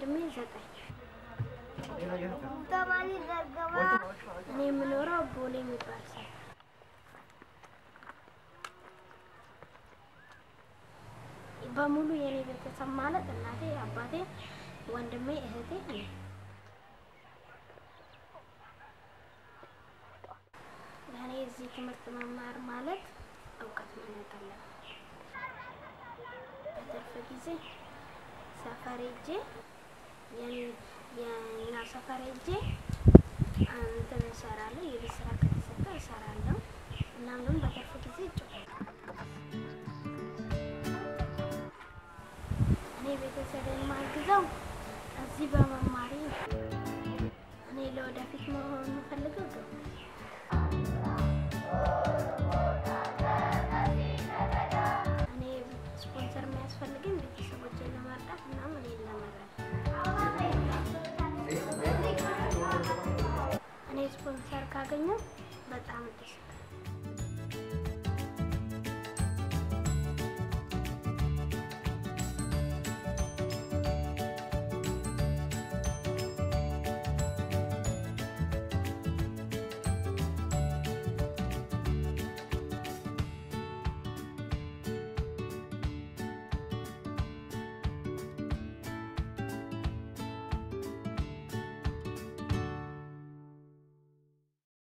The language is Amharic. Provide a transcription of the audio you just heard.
ወንድሜ 9። እኔ የምኖረው ቦሌ የሚባል ሰፈር። በሙሉ የኔ ቤተሰብ ማለት እናቴ፣ አባቴ፣ ወንድሜ፣ እህቴ፣ እኔ። ለእኔ እዚህ ትምህርት መማር ማለት እውቀት ማግኘት አለብን። በትርፍ ጊዜ ሰፈር ሄጄ፣ የኛ ሰፈር ሄጄ እንትን እሰራለሁ። የቤት ስራ ከተሰጠ እሰራለሁ። እናም ደግሞ በትርፍ ጊዜ እጫወታለሁ። እኔ ቤተሰቤን ማግዘው እዚህ በመማሬ ነው። እኔ ለወደፊት መሆን የምፈልገው ዶክተር። እኔ ስፖንሰር የሚያስፈልገኝ ቤተሰቦቼን ለመርዳት እና እኔን ለመርዳት። እኔ ስፖንሰር ካገኘው በጣም ደስ